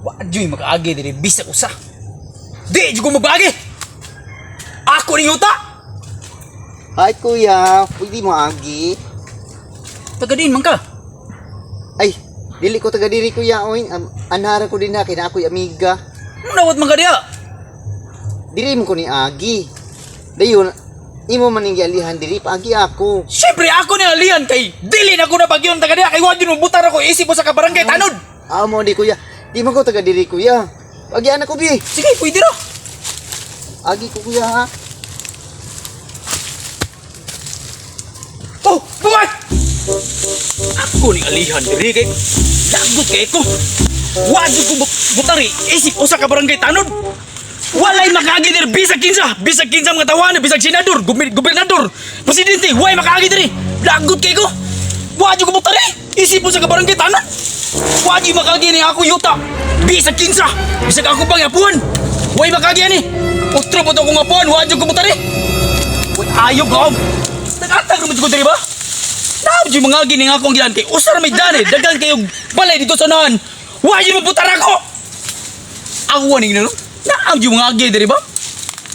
Wa juy makaagi diri bisag usa. Di jud ko magbaagi. Ako ning yuta. Hi kuya, pwede mo agi? Taga diin man ka. Ay, dili ko taga diri kuya oy. Anhara ko din na kay na ako'y amiga. Munawat man ka diha. Diri mo ko ni agi. Dayon, imo man ning gialihan diri paagi ako. Siyempre ako ni alihan kay dili na ko na bagyon taga diha kay wa jud mo butar ako isip mo sa kabarangay tanod. Ah, mo di kuya. Di man ko taga diri kuya. Pagian ako bi. Sige, pwede ra. Agi ko kuya ha. Oh, buhay! Ako ni alihan diri kay lagot kay ko. Wa jud ko butari isip usa ka barangay tanod. Walay makaagi diri bisag kinsa, bisag kinsa mga tawana, bisag senador, gobernador, presidente, way makaagi diri. Lagot kay ko. Wa jud ko butari isip usa ka barangay tanod. Wa jud makaagi ni ako yuta. Bisag kinsa, bisag ako pang apuan. Way makaagi ani. Utro po to akong apuan, wa jud ko butari. Way ayaw ka. Nag-atag naman ko diri ba? Naam jud mga gining akong gilan kay usar may dani dagan kayong balay dito sa unahan. Wa jud mabutar ako. Ako ni ginano. Naam jud mga gi diri ba?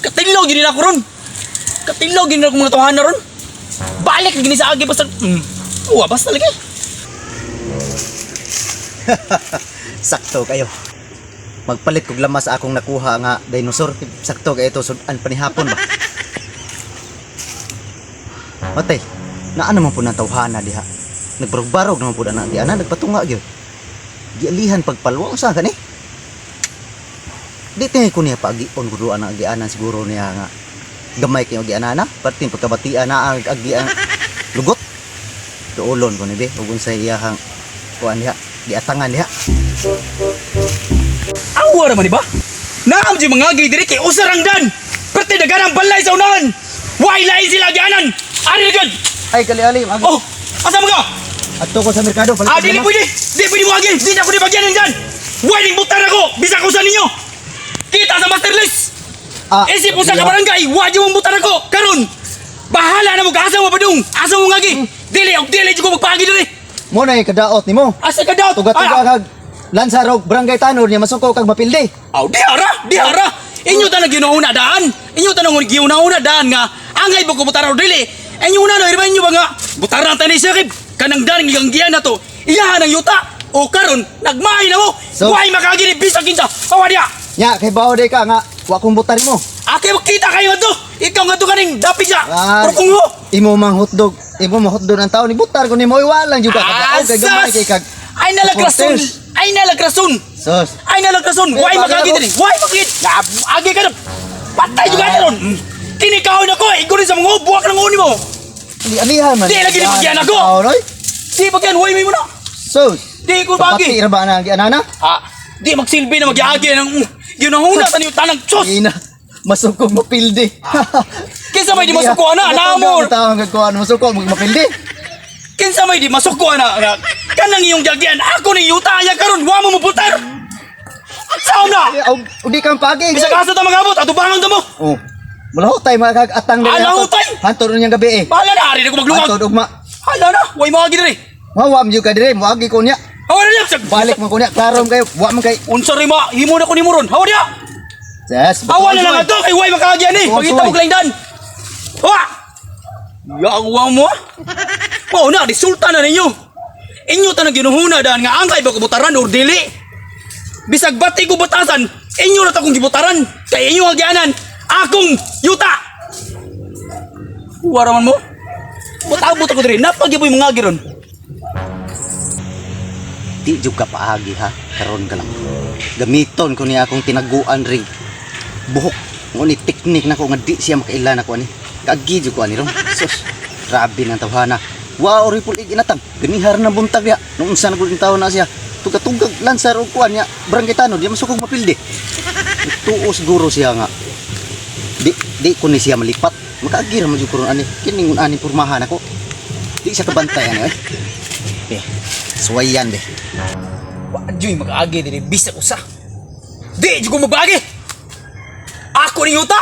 Katinlog jud nila ako ron. Katinlog jud nila akong mga tawhana ron. Balik gini sa agi basta. Uwa basta lagi. Sakto kayo. Magpalit kog lamas akong nakuha nga dinosaur. Sakto kayo ito sudan pa ni hapon ba. Matay, naa naman po ng tawhana diha. Nagbarog-barog naman po na di ana nagpatunga gyud. Gialihan pagpalwa unsa ka ni? Di tingay ko niya paagion gud ana agianan siguro niya nga gamay kayo agianan na perting pagkabatian na ang agian lugot. Duolon ko ni be ug unsay iyahang kuan diha giatangan diha. Awa ra man di ba? Naam jud mga gi diri kay usar ang dan. Perti dagan ang balay sa unahan. Way lain sila gianan. Ari na gyud. Ay kali-ali agi. Oh, asa mo ka? Adto ko sa merkado palit. Ah, dili pwede! Di pwede mo agi! Di na ako di bagyanan dyan! Why ning butar ako! Bisag ko sa ninyo! Kita sa master list! Ah, Isip mo sa kabarangay, why mong butar ako! Karon! Bahala na mo ka! Asa mo padung! Asa mo ngagi! Dili! Og dili jud ko magpaagi diri! Mo na kadaot nimo. Asa ka daw? Tuga-tuga kag lansarog barangay tanod niya masuko kag mapildi. Aw, di ara! Di ara! Inyo tanang ginuuna daan! Inyo tanang ginuuna daan nga angay ba ko butar o dili! Inyo na no, irba inyo ba nga butaran tayo ni Sakib! Kanang daan ng giyan na to! Iyahan ang yuta! O karon, nagmahay na mo! So- Why makagi ni bisag kinsa! Awa diya! Nya kay bawo day ka nga wa kong butar mo. Ake makita kayo nga to! Ikaw nga to kaning dapit siya! Ah, Pero kung ho! Imo mang hotdog, imo mang hotdog ang taon ni butar ko nimo wala lang jud ka kadaot kay gamay kay kag. Ay nalagrason! supporters. Ay nalagrason! Sus. Ay nalagrason! Eh, Why bakit makagi ako? diri? Why makagi? Agi ka na! Patay juga na ron! Kinikaon ako! Igunin sa mga buwak ng uni mo! Di alihan man. Di, lagi ni pagyan ako. Taon, oy. Di bagyan, why may mo na! Sus. Di ko Kapati bagi! ra ba na ang gianana? Ah, di magsilbi na magyagi ng ginahuna tanong tanang sus! Ina. Masuko mapildi. Kinsa may di masuko ana, naamor! Tawag kag kuan masuko mag mapildi. Kinsa may di masuko ana nga kanang iyong jagyan ako ni yuta aya karon wa mo muputar. Sao na? Eh, og di kang pagi. Bisag asa ta magabot atubangan ta mo. Oh. Mulahutay mga kag atang Ah, lahutay? Hantod niyang gabi eh. Bahala na ari na ko magluwag. Hantod ugma. Hala na, way mo agi diri. Wa man jud ka dire, moagi ko niya. Hawa na liya. Balik man ko niya, klaro man kayo, wa man kay. Unsa ri ma himo na ko nimo ron. Hawa diya. Yes. Hawa na lang ato kay way makaagi ani. Tuwang Pagita mo suway. klaindan. Wa. Ya ang wa mo. Mao na resulta na ninyo. Inyo tanang ginuhuna daan nga angkay ba ko butaran or dili. Bisag bati ko butasan, inyo na ta kong gibutaran. Kay inyo ang gianan, akong yuta. Wara man mo. Butabot ako diri, napagyaboy mga giron. Di jud ka paagi ha, karon ka lang. Gamiton ko niya akong tinaguan ring buhok. Ngunit teknik na ko nga di siya makailan ako ani. Kaagi jud ko ani ron. Sus, grabe ng tawhana. Wa ori pul inatang. Ganihar na buntag ya. Nung unsa na gud taon na siya. Tugatugag lansar og kuan niya. Barangay tanod di masukog mapildi. Tuo siguro siya nga. Di di ko ni siya malipat. Makaagi ra man jud ko ron ani. Kining ani pormahan ako. Di siya kabantay ani eh. Eh, suwayan de. Wa juy makaagi diri bisag usa. Di jud ko magbaagi. Ako ni yuta.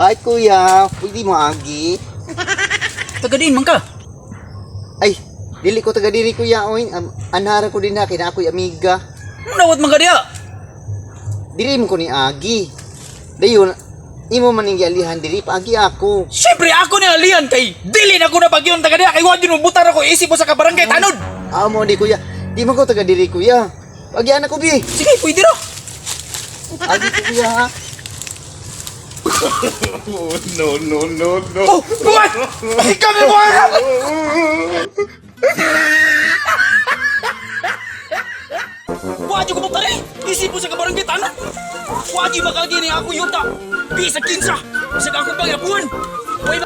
Hi kuya, pwede mo agi? Taga diin man ka. Ay, dili ko taga diri kuya oy. Anhara ko din na kay na ako'y amiga. Nawat man ka diha. Diri mo ko ni Agi. Dayon, imo man ning gialihan diri, paagi ako. Siyempre ako ni alihan kay dili na ko na bagyon taga diha kay wa jud butar ako isip usa ka barangay tanod. Ah, mo di, kuya. Di man ko taga diri, kuya. Pagian ako bi. Sige, pwede ra. Agi ko, kuya, ha. No, no, no, no. Oh, buwan! Ikaw may buwan! Wa jud ko butari. Isip usa ka barangay tanod. Wa jud makagi ni ako yuta. Bisa kinsa. Bisag ako pangyabuan. Way.